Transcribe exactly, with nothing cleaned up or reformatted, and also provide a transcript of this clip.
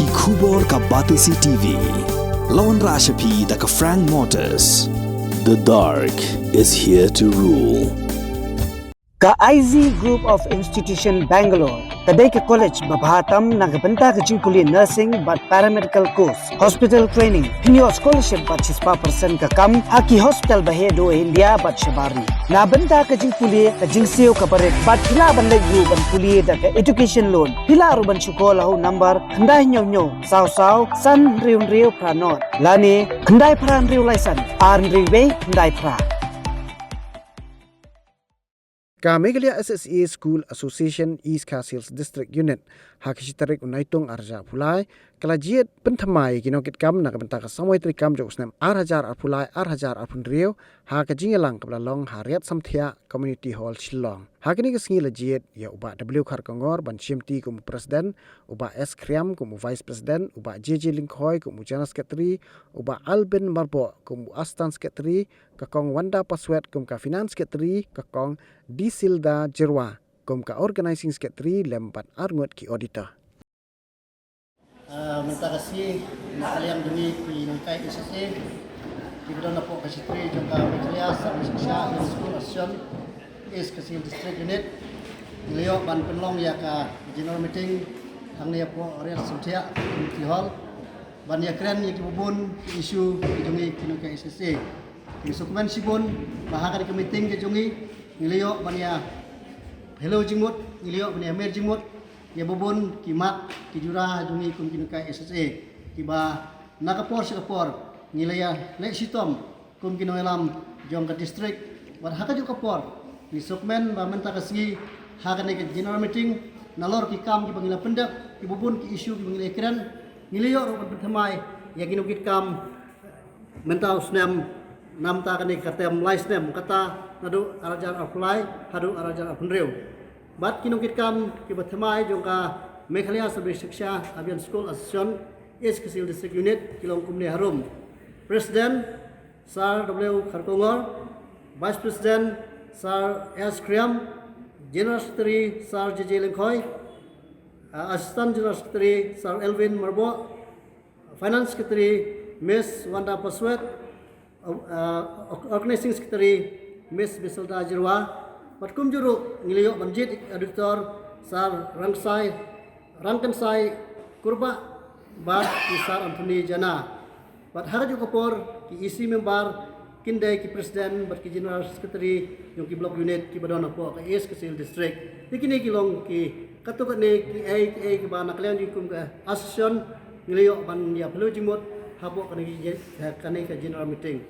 Ki khubor ka Batesi T V. Lawan Rashapi da ka Frank Motors. The dark is here to rule. Ka I Z Group of Institution Bangalore ka dei ka college ba bha tam na ka bynta ka jingpule nursing bad paramedical course, hospital training, pynïoh scholarship bad shispah percent ka kam ha ki hospital ba heh duh India bad shabar ri. Na bynta ka jingpule ka jingsiew ka barit bad phi lah ban leit ruh ban pule da ka education loan. Phi lah ruh ban shu call ha u number khyndai hynñiew hynñiew saw saw san hynriew hynriew phra nod lane khyndai phra hynriew lai san ar hynriew wei khyndai phra. Ka Meghalaya S S A School Association East Khasi Hills District Unit ha ka shi tarik u Naitung ar hajar arphew lai ka la jied pynthymmai ki nongkitkam na ka bynta ka samoi treikam jong u snem ar hajar arphew lai ar hajar arphew hynriew ha ka jingïalang kaba la long ha Riat Samthiah Community Hall, Shillong. Ha kane ka sngi la jied ïa u Bah W Kharkongor ban shimti kum u President, u Bah S Khriam kum u Vice President, u Bah J J Lyngkhoi kum u General Secretary, u Bah Alvin Marboh kum u Assistant Secretary, ka Kong Wanda Paswet kum ka Finance Secretary, ka Kong Disilda Jyrwa kum ka Organizing Secretary lem bad arngut ki auditor. Ah, mynta ka sngi, na ka liang jong ngi ki nonghikai S S A kiba don hapoh ka shi trei jong ka Meghalaya Service Shiksha Abiyan School Association East Khasi Hills District Unit, ngi la ïoh ban pynlong ïa ka general meeting hangne hapoh Riat Samthiah Community Hall ban ïakren ïa kiba bun ki issue ki jong ngi ki nonghikai S S A. Ngi sngewkmen shibun ba ha kane ka meeting ka jong ngi, ngi la ïoh ban ïa hello jingmut, ngi la ïoh ban ïa mer jingmut ïa ba bun ki mat ki jura jong ngi kum ki nonghikai S S A kiba na ka por sha ka por ngi la ïa leh shitom kum ki nongïalam jong ka district. Bad ha kajuh ka por ngi sngewkmen ba mynta ka sngi ha kane ka general meeting, nalor ki kam kiba ngi la pyndep, kiba bun ki issue kiba ngi la ïakren, ngi la ïoh ruh ban pynthymmai ïa ki nongkitkam mynta u snem, namta kane ka term lai snem, kata naduh ar hajar arphew lai haduh ar hajar arphew hynriew. Bad ki nongkitkam kiba thymmai jong ka Meghalaya Service Shiksha Abiyan School Association East Khasi Hills District Unit ki long kumne harum: President Sir W Kharkongor, Vice President Sir S Khriam, General Secretary Sir J J Lyngkhoi, uh, Assistant General Secretary Sir Elvin Marboh, Finance Secretary Miss Wanda Paswet, uh, Organizing Secretary Miss Biselda Jyrwa. Bad kumjuh ruh ngi la ïoh ban jied ïa ki auditor Sir Rangsai, Rangkynsai Kurbah bad ki Sir Anthony Jana. Bad ha kajuh ka por ki E C member, kin dei ki president bad ki general secretary jong ki block unit kiba don hapoh ka East Khasi Hills District. Te kine ki long ki katto katne kiei kiei kiba na ka liang jong ngi kum ka association ngi la ïoh ban ïa pynlong jingmut hapoh kane ka, kane ka general meeting.